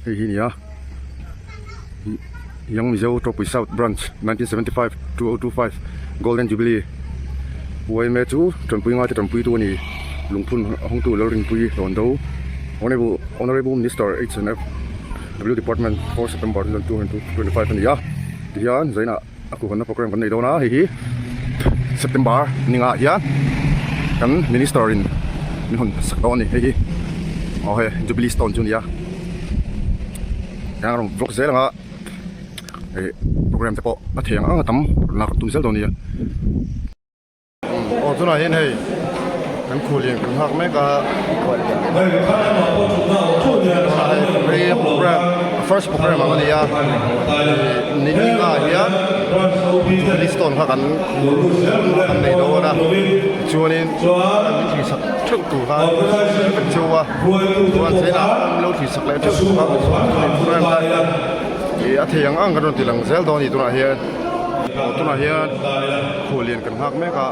Hei hi nia Young Mizo Tawpui South Branch 1975 2025 Golden Jubilee YMA chu tanpui ngaite tanpuitu a ni. Lungphun hawngtu Lalrinpui Hlawndo Honourable Honourable Minister H&FW Department 4 September 2025 a ni a. Tihian zainah a kuhhawnna program kan nei dawn a, hei hi September ningah hian kan minister in min hawn sak dawn a ni hei hi aw hei jubilee stone chu a ni a tiang a rawn vlog zel ang a ih program te pawh a thei ang ang a tam lak tum zel dawn a nia. Aw tunah hian hei kan khulian kan nghak mek a hei program first program ang a ni a ni ah hian police stone kha kan kan nei dawn a tichuanin min thli sak theuh tur kha kan cheu a chuan chheinah min lo thli sak leh theuh tur kha program kha ih a thei ang ang kan rawn ti lang zel dawn a ni tunah hian. Aw tunah hian khuallian kan nghak mek a.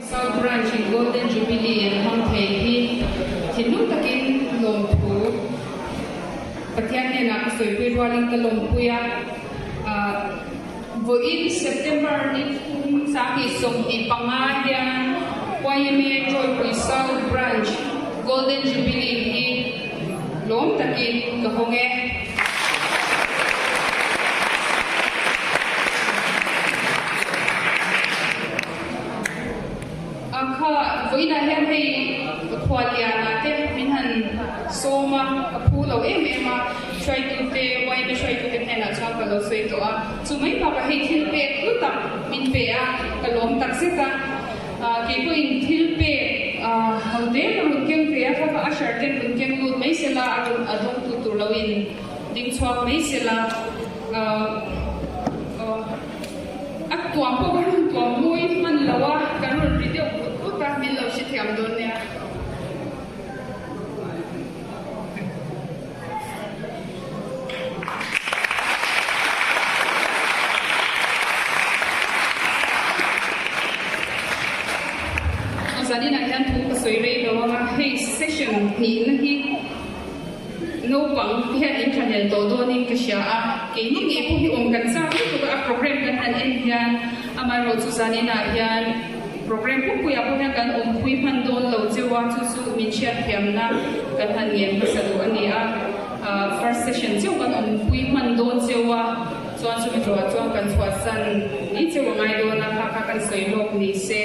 South Branch in Golden Jubilee an hmang thei hi thinlung takin lawmthu Pathian hnenah ka sawipui rualin ka lawmpui a. Vawiin September ni thum 2025 hian YMA Tawipui South Branch Golden Jubilee hi lawm takin ka hawng e. A kha vawiinah hian hei khuallianah te min han sawm a, ka phu lo em em a, hruaitute, YMA hruaitute hnenah chuan ka lo sawi tawh a, chu mai bakah hei thil pek hlu tak min pe a, ka lawm tak zet a, kei pawhin thil pek ho te ka rawn keng ve a, kha kha usher ten rawn keng lut mai sela, a rawn a dawngtu tur lo in ding chhuak mai sela, A tuam pawh ka rawn tuam mawi hman lo a, kan rawn ri deuh vut vut a, min lo hrethiam dawn nia. Zaninah hian thu ka sawi rei lo ang a, hei session hnihna hi. Naupang te hian in thlahlel tawh dawnin ka hria a, keini ngei pawh hi awm kan chak lutuk a, a program kan han en hian amaherawhchu zaninah hian program pumpuiah pawh hian kan awmpui hman dawn lo cheu a, chu chu min hriatthiamna kan han ngen hmasa duh a ni a, first session cheu kan awmpui hman dawn cheu a, chuan chumi tawhah chuan kan chhuahsan ni cheu a ngai dawn a, kha kha kan sawi lawk ni se.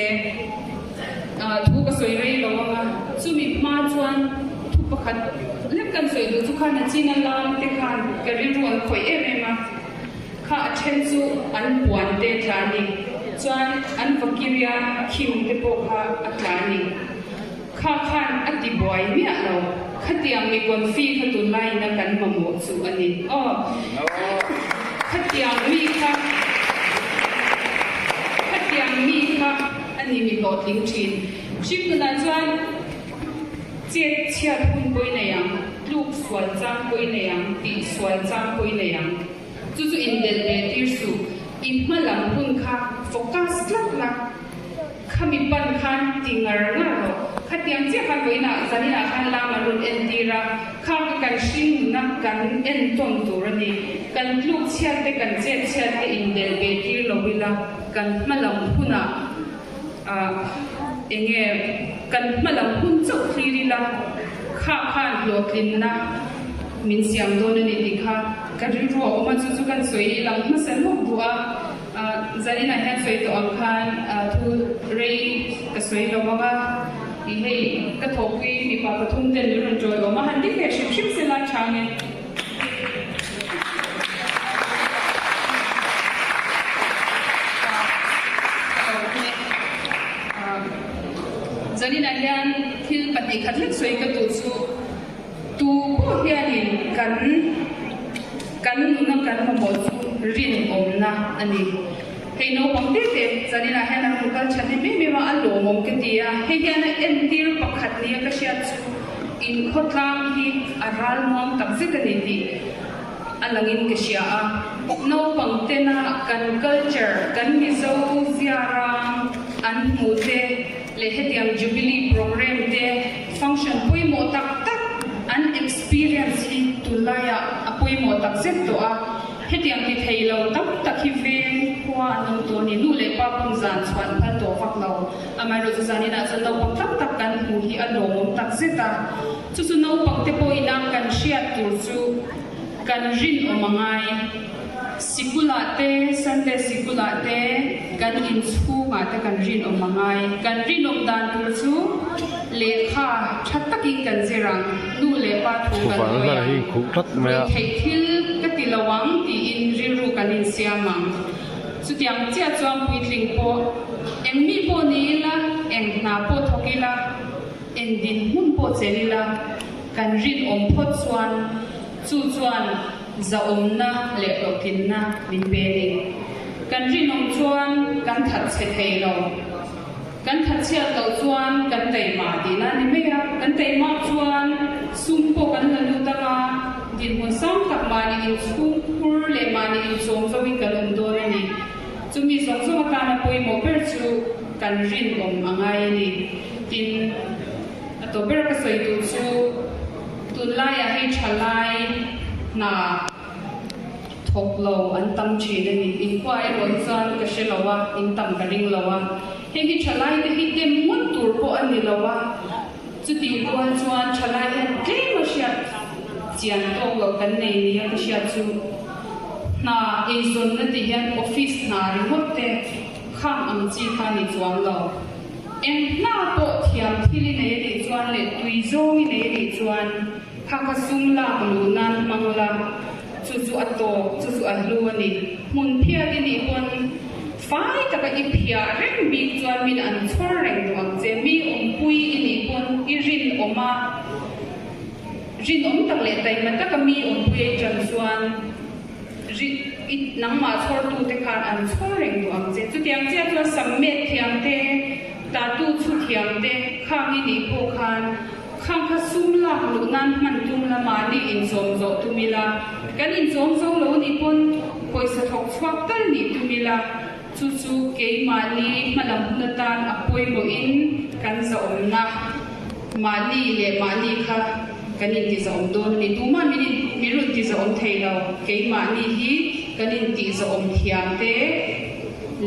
Thu ka sawi rei lo ang a, chumi hma chuan thu pakhat lek kan sawi duh chu khan a chin a lam te khan ka rilru an khawih em em a, kha a then chu an puan te a tla a ni, chuan an vakiria khim te pawh kha a tla a ni, kha khan a ti buai miah lo, khatiang mi confi kha tunlaiin a kan mamawh chu a ni aw, khatiang mi kha khatiang mi kha. A ni mi hlawhtling thin. Hrim nunah chuan chet chhiat hun pawh i nei ang, tluk sual chang pawh i nei ang, tih sual chang pawh i nei ang. Chu chu indelh ve tir suh. I hma lam hun kha focus tlat la, khami pan khan ti ngar ngar rawh. Khatiang chiah khan vawiinah zaninah khan lam an rawn entir a, kha kha kan hring nuna kan entawn tur a ni. Kan tluk chhiat te kan chet chhiat te indelh ve tir lo ila. Kan hma lam hunah eng nge kan hma lam hun chauh thlir ila kha khan hlawhtlinna min siam dawn a ni tih kha ka rilru a awm a, chu chu kan sawi lang hmasa lawk duh a. Zaninah hian sawi tawh ang khan thu rei ka sawi lo ang a, ih hei ka thawhpui mipa pathum ten min rawn tawi awm a, han ding ve hrim hrim sela chhang e. Zaninah hian thil 2 khat lek sawi ka duh chu tu pawh hianin kan kan nuna kan mamawh chu rinawmna a ni. Hei naupang te te zaninah hian an rawn kal tha hnem em em a, a lawmawm ka ti a, hei hian a entir pakhat nia ka hriat chu inkhawtlang hi a ralmuang tak zet a ni tih a langin ka hria a. Naupang tena kan culture, kan Mizo ziarang an hmuh te leh hetiang Jubilee programme te function pawimawh tak tak an experience hi tunlaiah a pawimawh tak zet tawh a. Hetiang ti thei lo tam tak hi veng khua an awm tawh a ni. Nu leh pa paw'n zan chhuan phal tawh vak lo. Amaherawhchu zaninah chuan naupang tam tak kan hmuh hi a lawmawm tak zet a. Chu chu naupang te pawhin a kan hriat tur chu kan rinawm a ngai. Sikulah te, Sunday sikulah te, kan inchhungah te kan rinawm a ngai. Kan rinawm dan tur chu lehkha tha takin kan zir ang. Nu leh pa thu kan hawi ang. Ruihtheih thil ka ti lo ang tiin rilru kan insiam ang. Chutiang chiah chuan puitling pawh eng mi pawh ni ila, eng hna pawh thawk ila, eng dinhmun pawh chen ila, kan rinawm phawt chuan chu chuan zahawmna leh hlawhtlinna min pe a ni. Kan rinawm chuan kan thatchhe thei lo. Kan thatchhiat loh chuan kan taima tihna a ni mai a, kan taimak chuan sum pawh kan la lut ang a, dinhmun sang tak mahni inchhung phur leh mahni inchawm zoin kan awm dawn a ni. Chumi zawng zawng atana pawimawh ber chu kan rinawm a ngai a ni. Tin, a tawp ber ka sawi duh chu tunlaiah hei thalai hna, Thawk lo an tam thin a ni. Inkhua erawh hi chuan ka hre lo a, in tam ka ring lo a. Hei hi thalai te hi dem ngawt tur pawh a ni lo a, chutih rual chuan thalai hian tlem a hriat chian tawk loh kan nei nia ka hriat chu. Hna eizawnna tih hian office hna ringawt te khang ang chi kha a ni chuang lo. Eng hna pawh thiam thil i nei a nih chuan leh tui zawng i nei a nih chuan, Kha ka sum lak luh nan hmang la, chu chu a tawk, chu chu a hlu a ni. Hmun phiat i nih pawn fai taka i phiah reng bik chuan min an chhawr reng duh ang che. Mi awmpui i nih pawn i rinawm a, rinawm tak leh taima taka mi awmpui a i ṭan chuan ri i nangmah chhawrtute khan an chhawr reng duh ang che. Chutiang chiah chuan sam met thiam te, tatu chhu thiam te khang i nih pawh khan, Khang kha sum lak luh nan hman tum la mahni inchawm zawh tum ila, kan inchawm zo lo nih pawn pawisa thawk chhuak tal nih tum ila, chu chu keimahni hmalam hun atan a pawimawhin kan zahawmna mahni leh mahni kha kan intizahawm dawn a ni. Tumah min min rawn tizahawm thei lo, keimahni hi kan intihzahawm thiam te.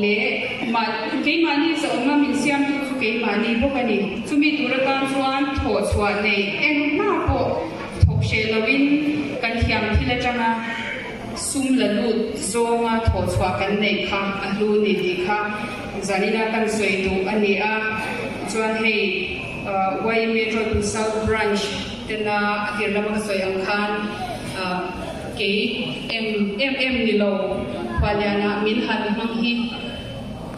Leh mah keimahni zahawma min siamtu chu keimahni bawk a ni. Chumi tur atan chuan thawh chhuah nei eng hma pawh thawk hreh loin kan thiam thil atanga sum la lut zawnga thawh chhuah kan neih kha a hlu ni tih kha zanina kan sawi duh a ni a. Chuan hei YMA Troipui South Branch tena a tir lama ka sawi ang khan Kei em em em ni lo, Khualiana min han hmang hi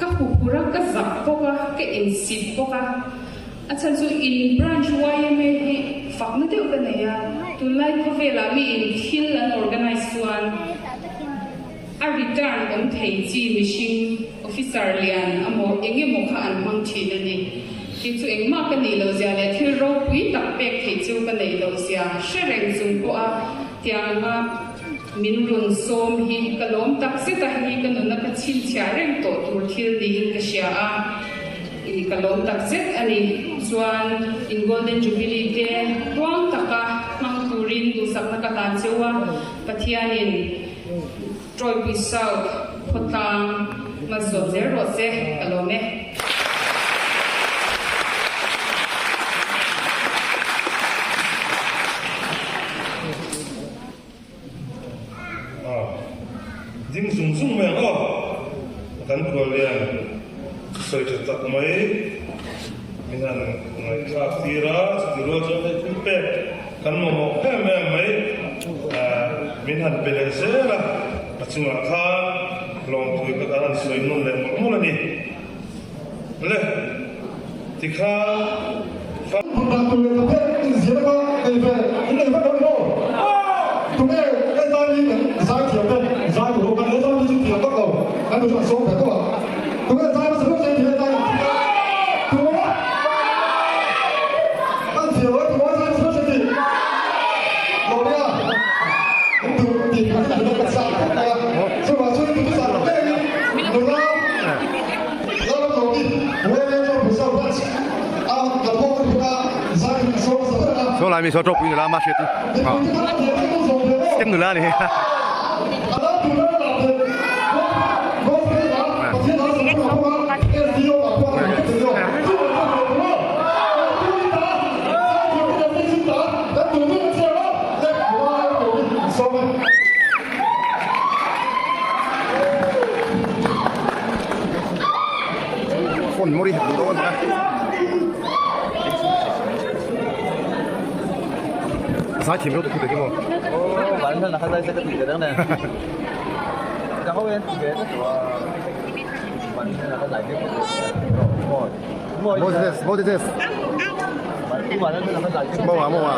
ka huphur a, ka zak bawk a, ka insit bawk a. A chhan chu in branch yma hi fakna deuh ka nei a, tunlai khawvelah mi in thil an organise chuan a return awm thei chi mihring officer lian amaw eng emaw kha an hmang thin a ni. Tin chu engmah ka nih loh zia leh thil ropui tak pek theih chu ka neih loh zia hre reng chung pawh a tianga min rawn sawm hi ka lawm tak zet a, hei ka nuna ka chhinchhiah reng tawh tur thil niin ka hria a, ih ka lawm tak zet a ni. Chuan in Golden Jubilee te ruang taka hmang turin duhsakna ka hlan cheu a, Pathianin Troipui South khawtlang. Malsawm zel rawh se, ka lawm e. Ding zung zung mai ang aw. Kan khuallian sawi tha tak mai min han ngaihthlak tir a, chuti rual chuan hei thil pek kan mamawh em em mai min han pe leh zel a, a chungah khan lawmthui kha kan han sawi nawn leh mawlh mawlh a ni. Le, tikhan fa. Hmun tur leh ka pek inzir kha nei ve in nei vek lo ni maw? Tunge hezai hi kan zai thiam te zai tur ho kan hezai hi chu thiam vak lo kan tu chu an sawm ve tawh a tunge zai hmasa ber zai thiam hezai kan thiam tunge kan thiam lo tunge zai hmasa ber zai ti lo nia in tu ti kan thiam kan sa khawp mai a chuvang chuan in tu sa ngeiin nula Saw lai mi saw ropui nula ma hriat hi step nula a ni hei. Phone mawri hek duh dawn a. Zai thiam lo tak hi tak emaw. Moses, Moses. Mawa, mawa.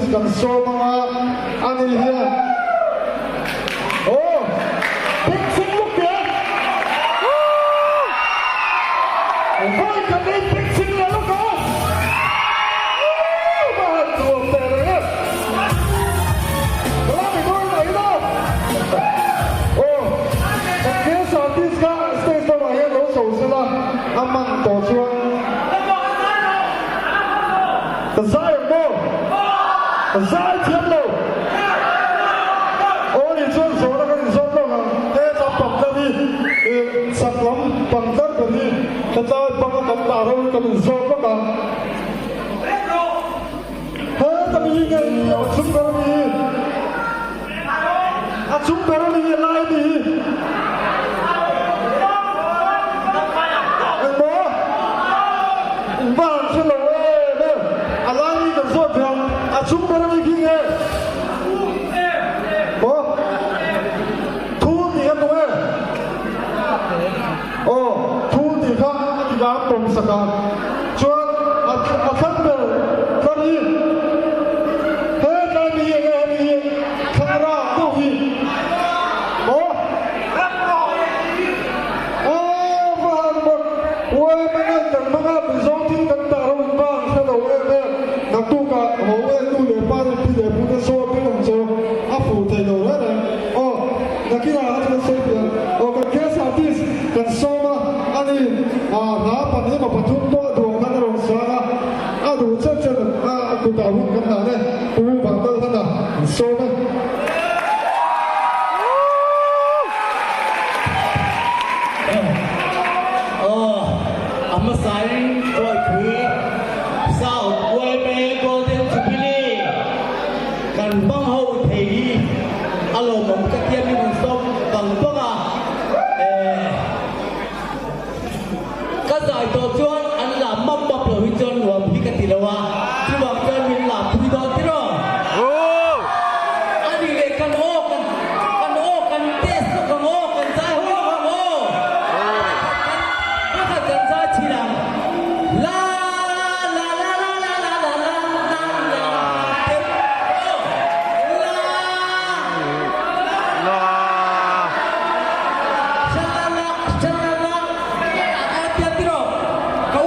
artist kan sawm anga ani hian aw bengchheng lawk teh a vawi khat ei bengchheng leh lawk a va han nuam teh reng e ka la mi dawn mai na aw kan guest artist kha stage lamah hian lo chho sela a man tawh chuan Ka zai ang maw? Ka zai thiam lo. Aw nih chuan zawhna kan inzawm lawk ang. He tlai pang tlar hi chak lam pang tlar ber hi he tlai panga kan dah ro kan inzawm lawk ang. He ta mi hi nge a chung ber a mi hi? A chung ber a mi hi a lai a mi hi? Engmaw? Engvang an hre lo em em? A lai mi kan zawt ve ang. A chung ber a mi khi nge? Maw? Thu tih kha tunge? Aw, thu tih kha a dik a, an pawm sak a. Chuan a a thlan ber tlar hi he tlai mi hi enge hemi hi thlangra ang deuh hi maw? Aw va han bawk uai manga kan hmanga Mizo thil kan dah ro in va han hre lo em em naktukah ho e nu leh pa leh pi leh pu te sawn vek ang chu a fuh thei lo reng reng aw nakinah a thil sawi pian aw kan guest artist kan sawm a ani a hla pahnih emaw pathum pawh a duh ang khan a rawn sang a a duh chen chen a kutah hun kan dah e pu Vanlalhlana an sawm e. Aw, a hmasain Kawipui South yma Golden Jubilee kan hmang ho thei hi a lawmawm ka tia min rawn sawm vang vang a, eh, ka zai tawh chuan an lam map map lo hi chuan nuam hi ka ti lo a, chuvang chuan min lam pui dawn tiraw? A nih leh kan aw kan kan aw kan test lawk ang aw, kan zai ho lawk ang aw. Pakhat kan kan zai thin ang. La la la la la la la la la la teuh aw la La. Shalala shalala a tia tiraw ka u.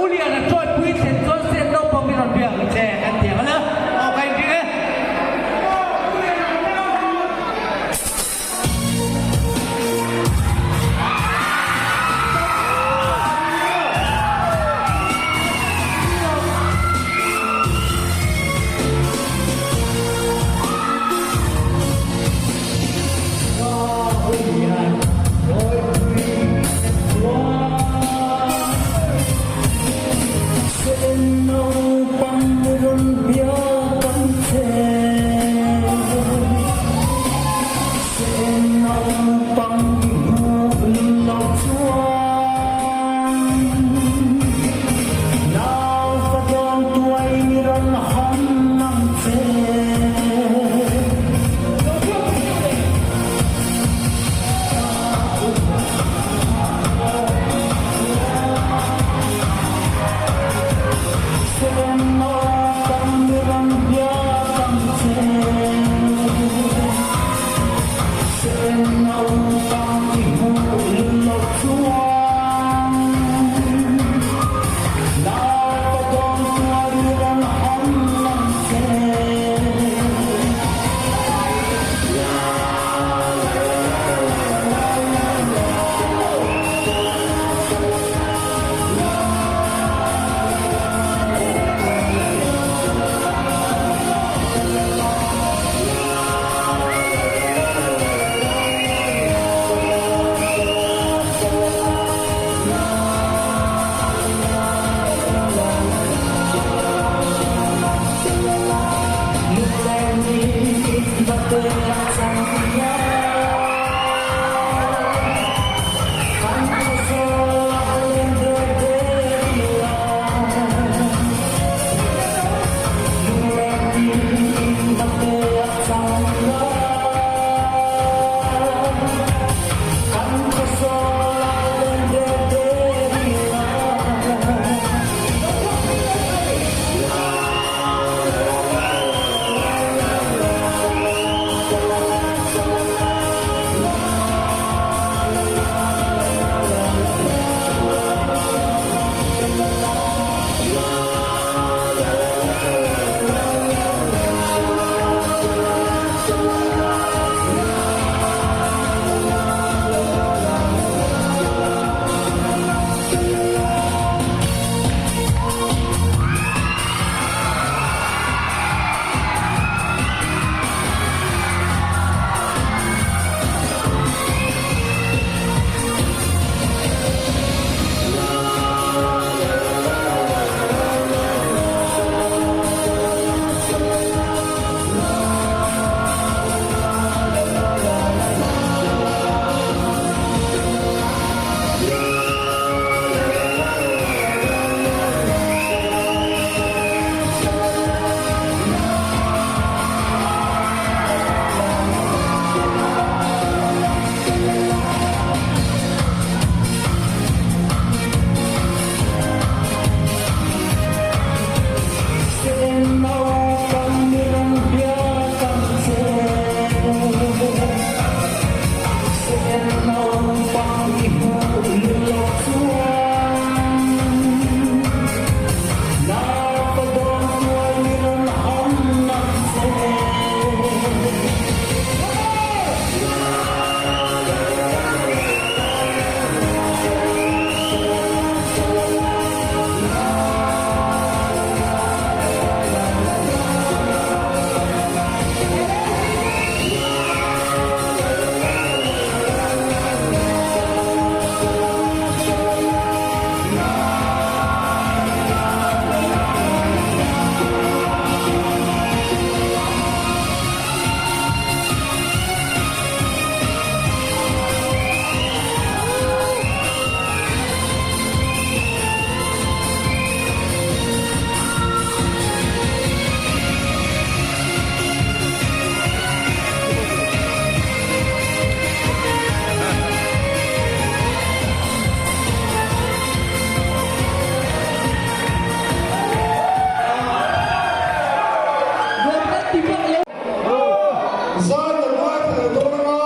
Zai kan ngaithla leh dawn anga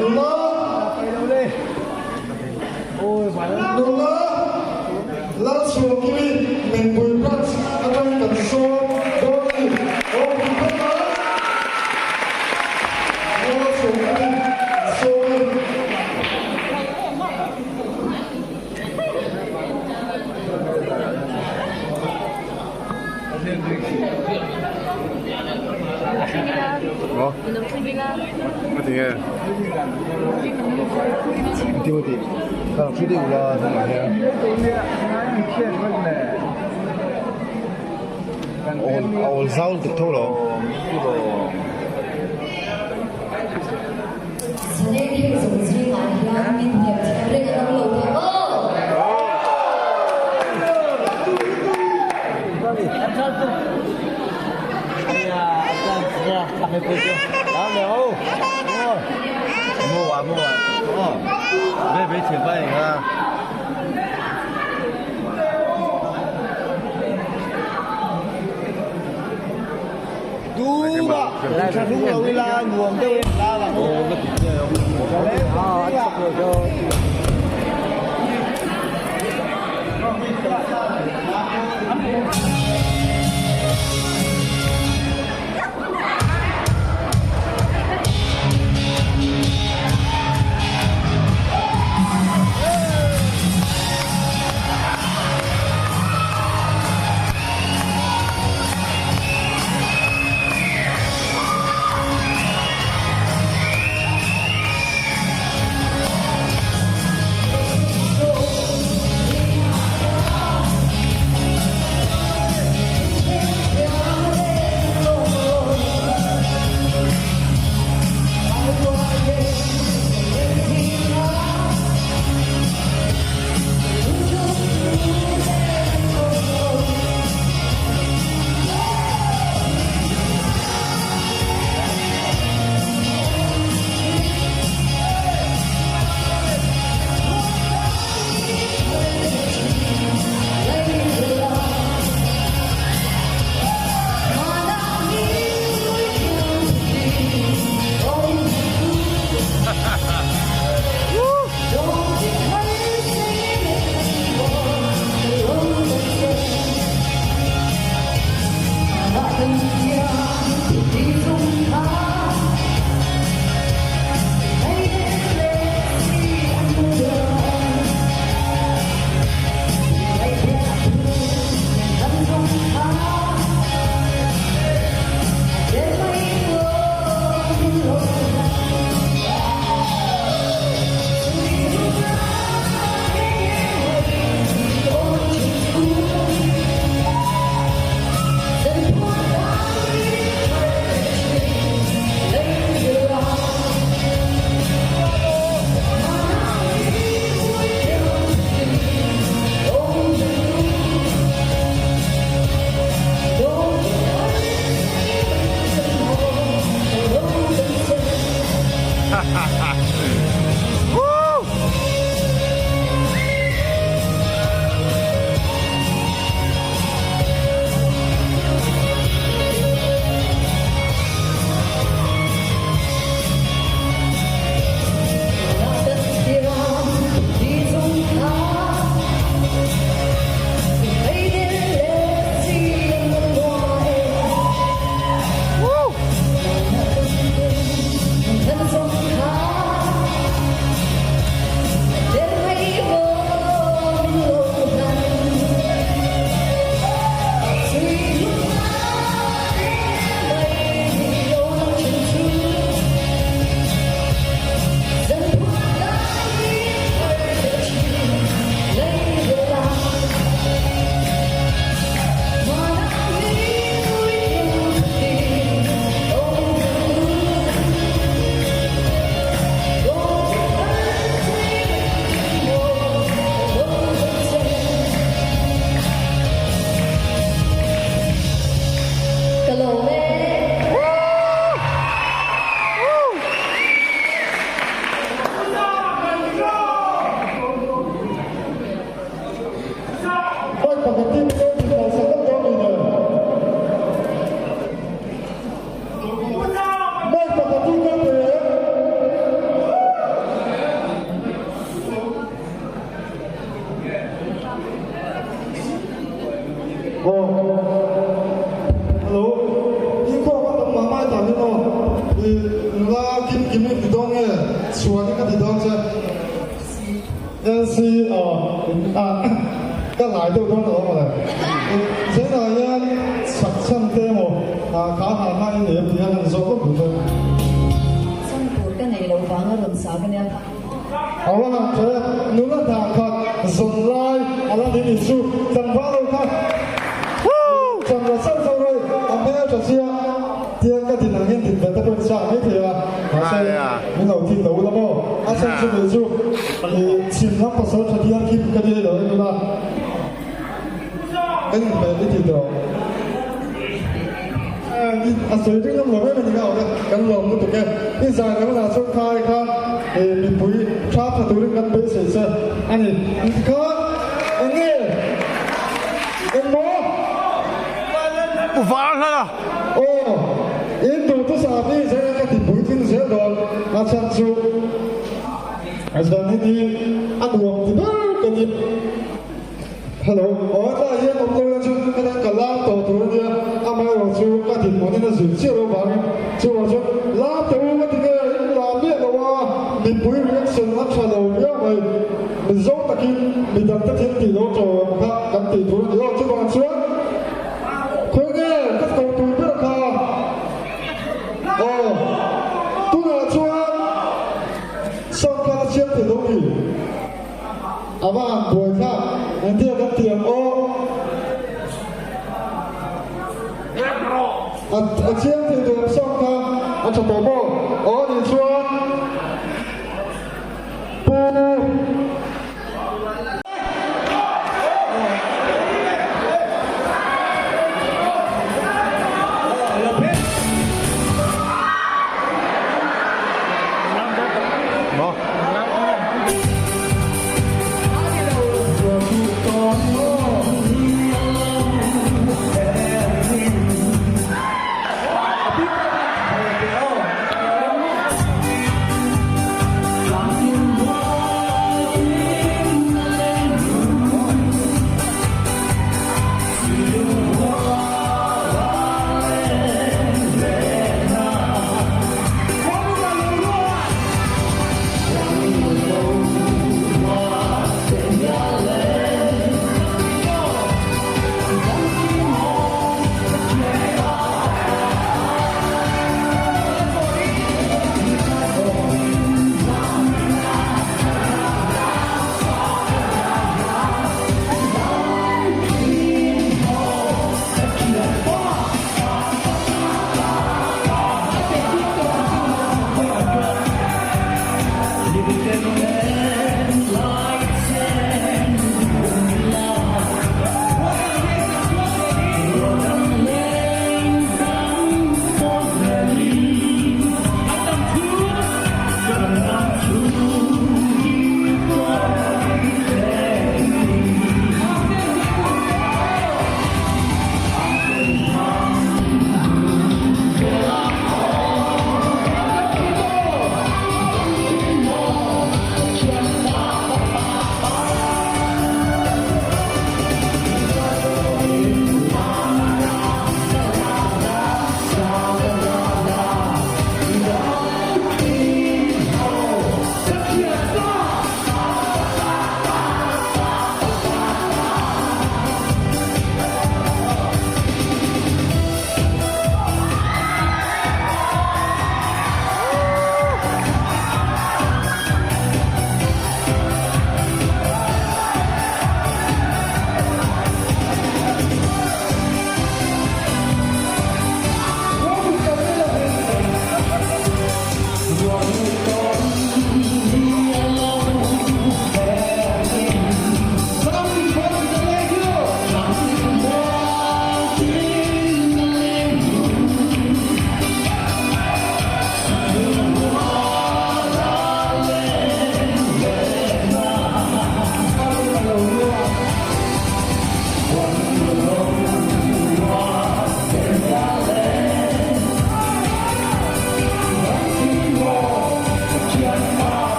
nula nula Lalchhuakimi Menpui Branch atangin kan sawm dawn a ni. Aw pui phawt a, Lalchhuakimi sawm a ni. Zanen hei zawng zingah hian min hniam thiam reng an awm lo thei aw. A ka lai deuh dawn ta lo mawle. Zaninah hian chak chhan te emaw kha hal hma in nei em tih hian han zawk lawk duh che. Chhan tur ka nei lo vang a rawn sa ka nia kha. A va han tha e, nula hna khat zawn lai a la ni nih chu tlangval lo kha chan la chauh chauh rawih a hmel tha chiah tiang ka din ang hian din ve te pawhin chak mai thei a, mahse min lo thik lo ula maw a chhan chu kei chu chhim lam pasal tha diar khim ka ni lo en ula ka inhmeh i ti tawh. A sawi ring ngam lo em a ni nga awm e, kan lawm lutuk e. I zai lam lah chuan khai kha mipui tha tha turin kan beisei che a ni. Kha eng nge? Eng maw? Pu Var hlan a. Aw, in duh chu sa mi zel ka ti puitling zel dawn a chhan chu a zan hi ni a nuam ti ber ka ni. Hello, aw tlai hian awm lo ila chu ka tan ka lam tawh tur ania, amaherawh chu ka dinhmun in a zir chiah lo vangin chuvang chuan lam tawh u ka ti nge in lam miah lo a, mipui reaction a tha lo viau mai, mizo takin midang te thil tih lo tawh ang kha kan tih tur ani aw, chuvang chuan khawi nge ka koh tur ber kha aw tunah chuan sound khan a siam thei lo mi. A va han buai thlak engtia kan ti ang aw. A chiang thei tur ang sawm kha a tha tawh maw? Aw nih chuan Pu.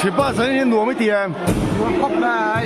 Thipa zanin hi nuam i ti em? Nuam khawp mai.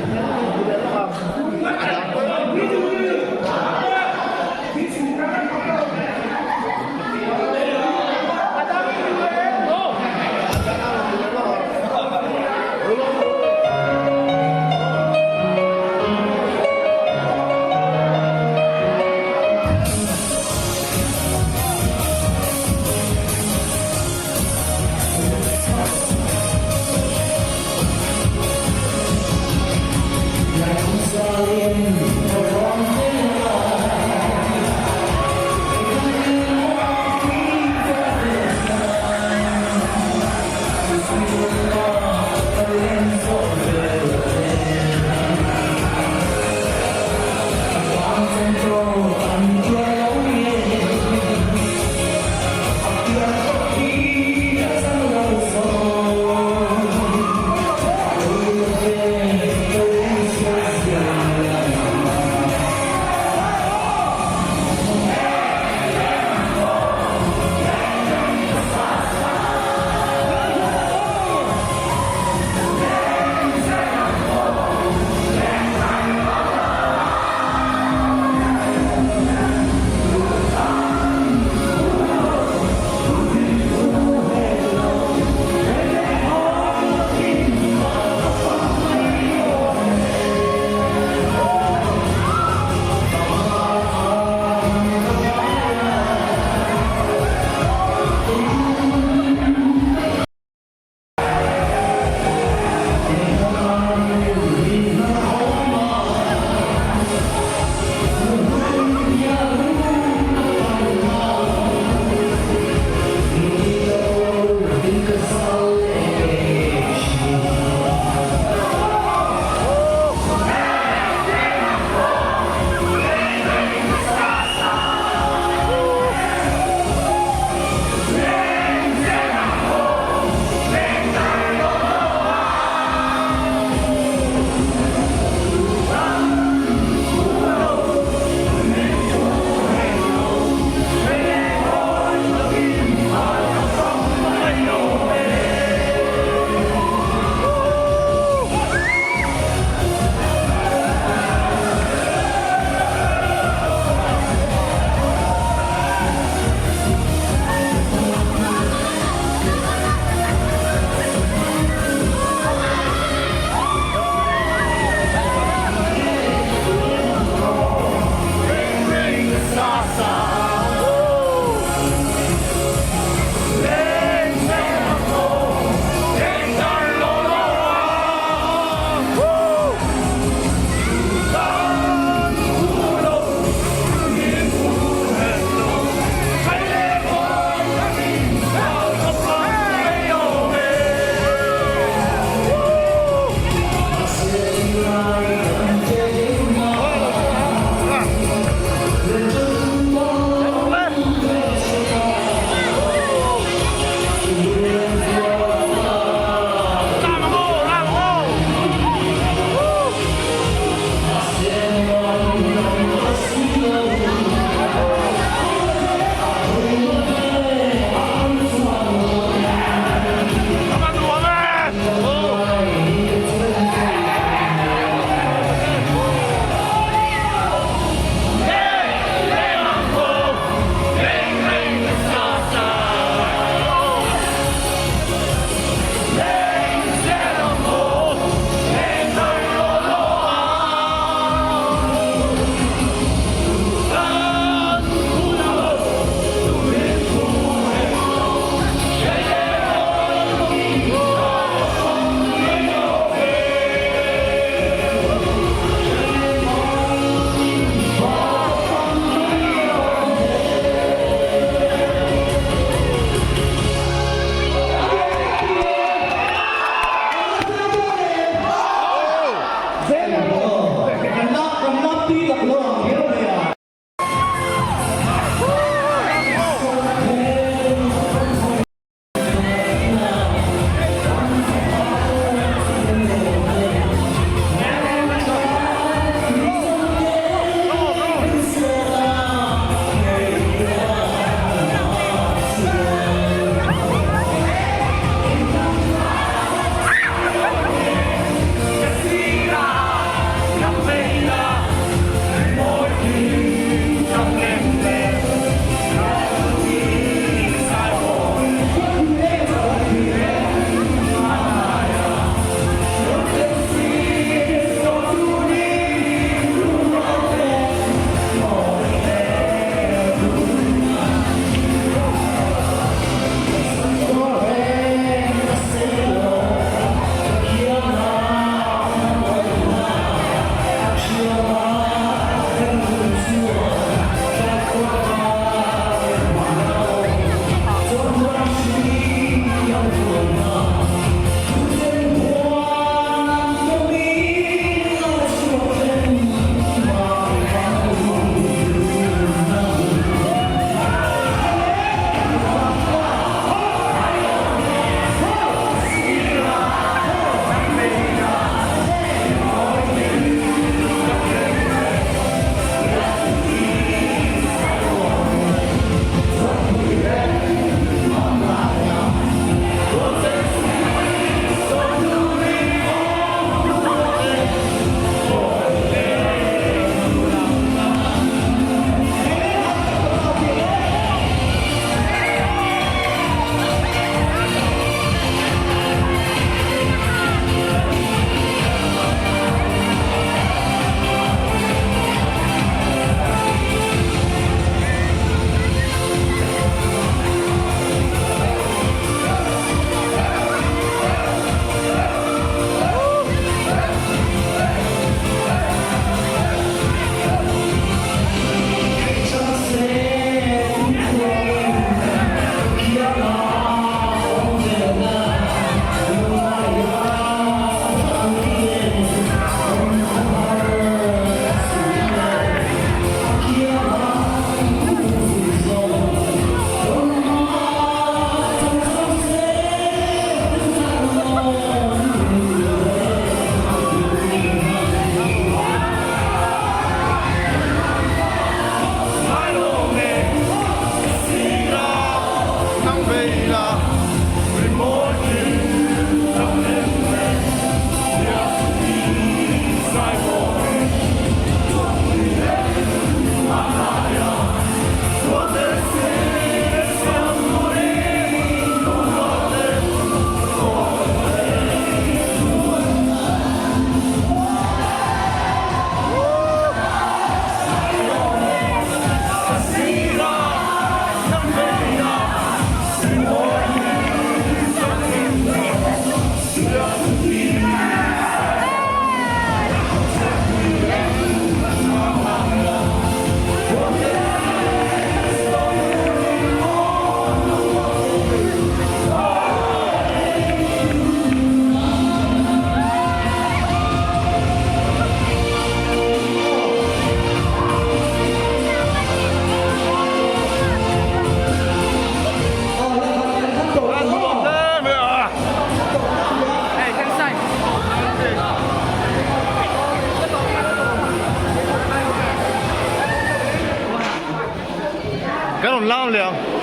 Kan rawn lam leh ang.